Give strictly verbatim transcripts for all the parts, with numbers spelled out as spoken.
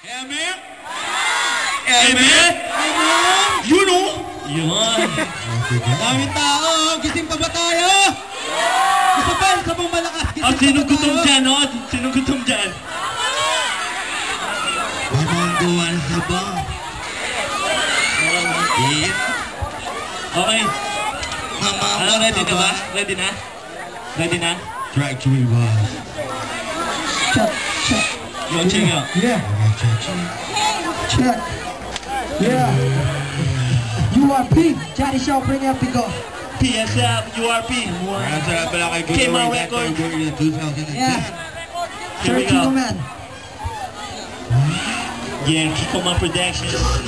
Amen? Amen? Amen? Yun, o. Yun. Daming tao, gising pa ba tayo? Isa pa, isa pang malakas, gising pa ba tayo? O, sinong gutom dyan, o? Sinong gutom dyan? Mamangguan sa ba? Okay. Mamangguan sa ba? Ready na? Ready na? Track three, one. Check, check. Yo, check out. Yeah. Check. Yeah. U R P. Daddy Show, bring it up, we go. P S F, U R P. Maraming salamat pala kay Kuya Roy. K M R Records. Two thousand ten. Yeah. Here we go. Thirteen, man. Yeah, Kiko Man Production. Yawa!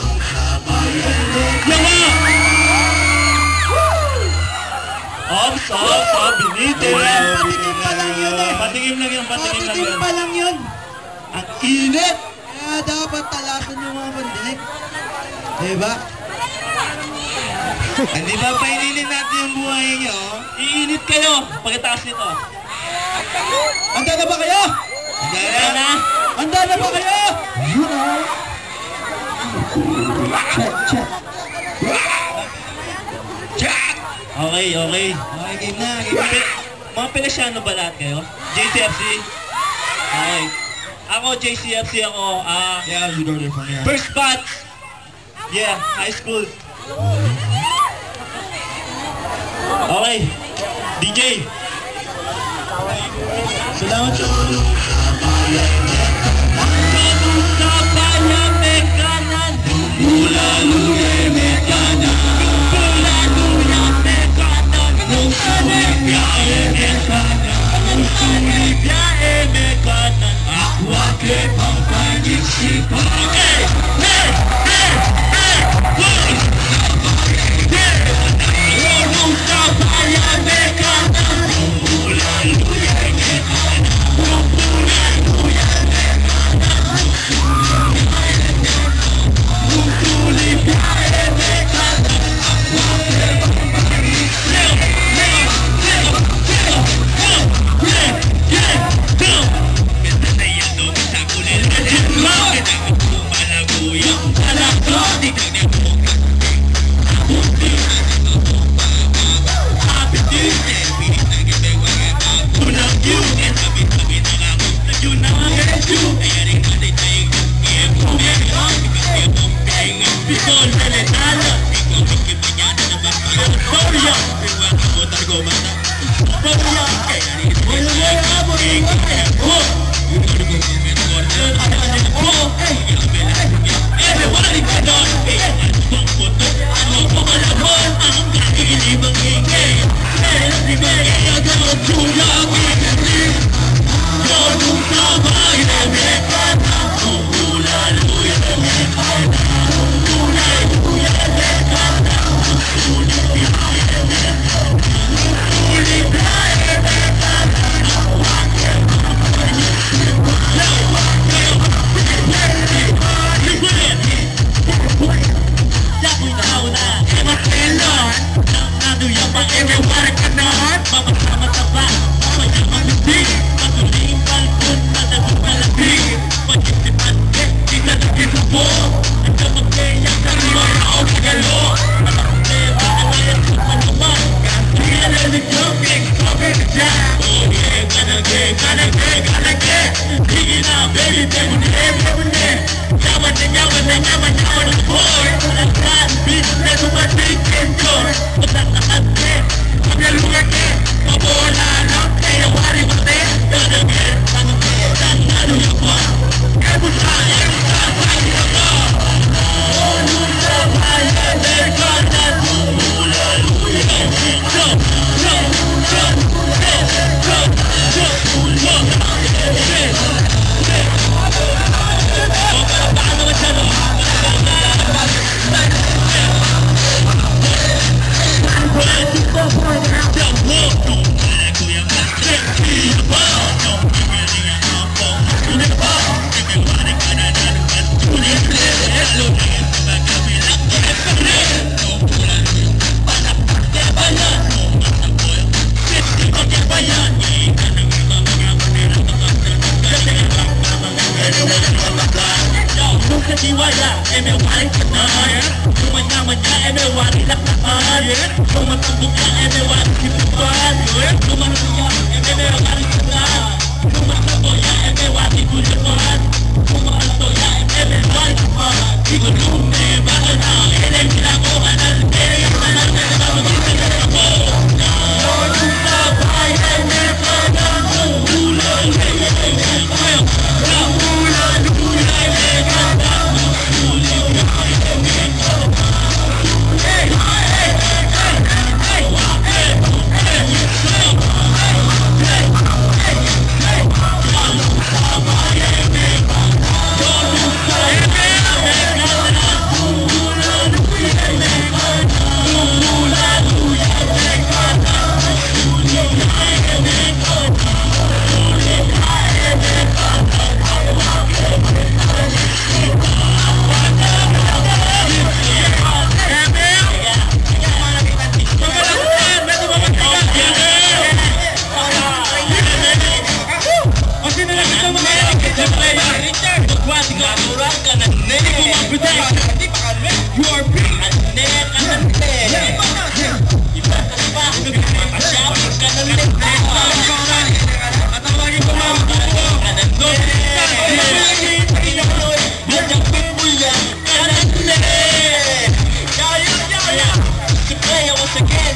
Ops, ops, ops, biniti. Patikim pa lang yun, eh. Patikim lang yun, patikim lang yun. Patikim pa lang yun. Ang init! Kaya dapat talasan yung mga pandinig. Diba? Hindi ba paininin natin yung buhay nyo? Iinit kayo pagkatapos nito. Handa na ba kayo? Handa na. Handa na ba kayo? Yun, o. Check, check. Check! Okay, okay. Okay, game na, game na. Pe-, mga Feliciano ba lahat kayo? J C F C? Okay. Ako, J C F C ako. Ah, yeah, you know, they're from here. First batch. Yeah, high school. Okay. D J. Salamat sa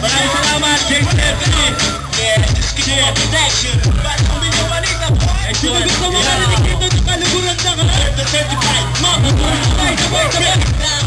Maraming salamat, James F C. Gusto mo marinig ito, kaluguran na ka? Sabay, sabay, sabay.